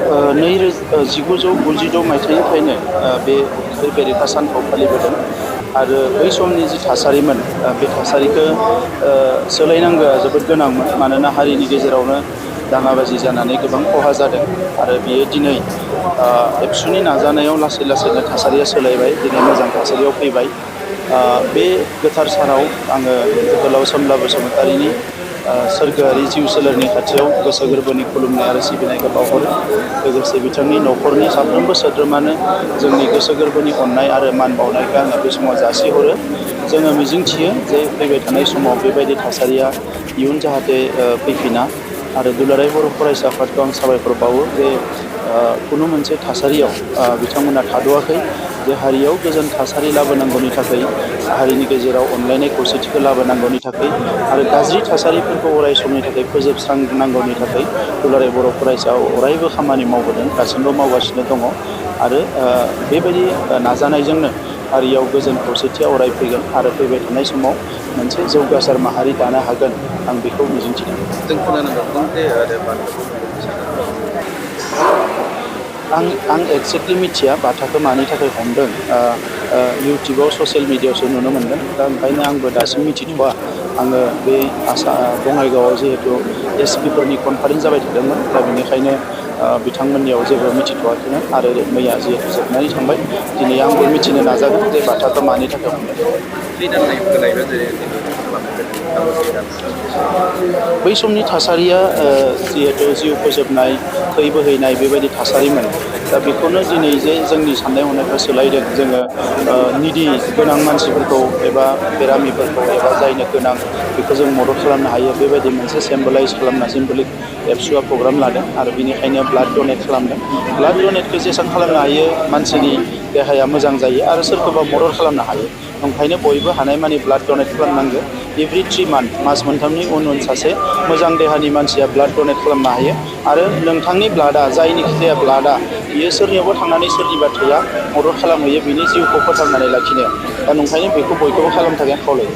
1996 मायथाइनिफ्रायनो बे उदाङै बेरेखा सानखौ फालिबोदों आरो बै समनि जि थासारिमोन बे थासारिखौ सोलायनांगौआ जोबोद गोनांमोन मानोना हारिनि गेजेरावनो दाङाबाजि जानानै गोबां खहा जादों आरो बियो दिनै एबसुनि नाजानायाव लासै लासैनो थासारिया सोलायबाय दिनै मोजां थासारियाव फैबाय। बे गोथार सानाव आङो जोहोलाव सोमब्ला बसुमतारीनि सोरगोआरि जिउ सोलेरनि खाथियाव गोसो गोरबोनि खुलुमनाय आरो सिबिनायखौ बावहरो। लोगोसे बिथांनि न'खरनि साफ्रोमबो सोद्रोमानो जोंनि गोसो गोरबोनि अननाय आरो मान बावनायखौ आङो बे समाव जासिहरो। जोङो मिजिंथियो जे फैबाय थानाय समाव बेबायदि थासारिया इयुन जाहाथे फैफिना आरो दुलाराय बर' फरायसा आफादखौ आं साबायखर बावो जे खुनु मोनसे थासारियाव बिथांमोना थाद'आखै जे हारियाव गोजोन थासारि लाबोनांगौनि थाखाय हारिनि गेजेराव अनलायनाय खौसेथिखौ लाबोनांगौनि थाखाय आरो गाज्रि थासारिफोरखौ अराय समनि थाखाय फोजोबस्रांनांगौनि थाखाय दुलाराय बर' फरायसा अरायबो खामानि मावबोदों दासिमबो मावगासिनो दङ आरो बेबायदि नाजानायजोंनो हारियाव गोजोन खौसेथिया अराय फैगोन आरो फैबाय थानाय समाव मोनसे जौगासार माहारि दानो हागोन आं बेखौ मिजिंथिदों। जों खोनानो मोनदों जे आरो बाथौखौ हमदों साननानै आं एक्जेक्टलि मिथिया बाथाखौ मानि थाखाय हमदों इउटुबाव ससियेल मिडियाआवसो नुनो मोनदों दा ओंखायनो आंबो दासिम मिथिथ'वा। आङो बे बङाइगावआव जिहेथु एसपि फोरनि कनफारेन्स जाबाय थादोंमोन दा बेनिखायनो बिथांमोननियाव जेबो मिथिथ'वाखैमोन आरो मैया जिहेतु जोबनानै थांबाय दिनै आंबो मिथिनो नाजागोन जे बाथौखौ मानि थाखाय हमदों। खैदान होनायबा जेरै दिनै खालामनाय जादों नोंथाङाबो खैदान बै समनि थासारिया जिहेथु जिउ फोजोबनाय थै बोहैनाय बेबायदि थासारिमोन दा बेखौनो दिनै जे जोंनि साननाय हनायफ्रा सोलायदों जोङो निदि गोनां मानसिफोरखौ एबा बेरामिफोरखौ एबा जायनो गोनां बेखौ जों मदद खालामनो हायो बेबायदि मोनसे सिम्बलाइज खालामना सिम्बलिक एबसुआ प्रग्राम लादों आरो बेनिखायनो ब्लाड डनेट खालामदों। ब्लाड डनेटखौ जेसेबां खालामनो हायो मानसिनि देहाया मोजां जायो आरो सोरखौबा मदद खालामनो हायो। ओंखायनो बयबो हानायमानि ब्लाड डनेट खालामनांगौ। एभ्रि 3 मान्थ मास मोनथामनि उन उन सासे मोजां देहानि मानसिया ब्लाड डनेट खालामनो हायो आरो नोंथांनि ब्लाडआ जायनिखि जाया ब्लाडआ बियो सोरनियावबा थांनानै सोरनिबा थैया मदद खालामहैयो बिनि जिउखौ फोथांनानै लाखिनो दा नंखायनो बेखौ बयखौबो खालामनो थाखाय आं खावलायो।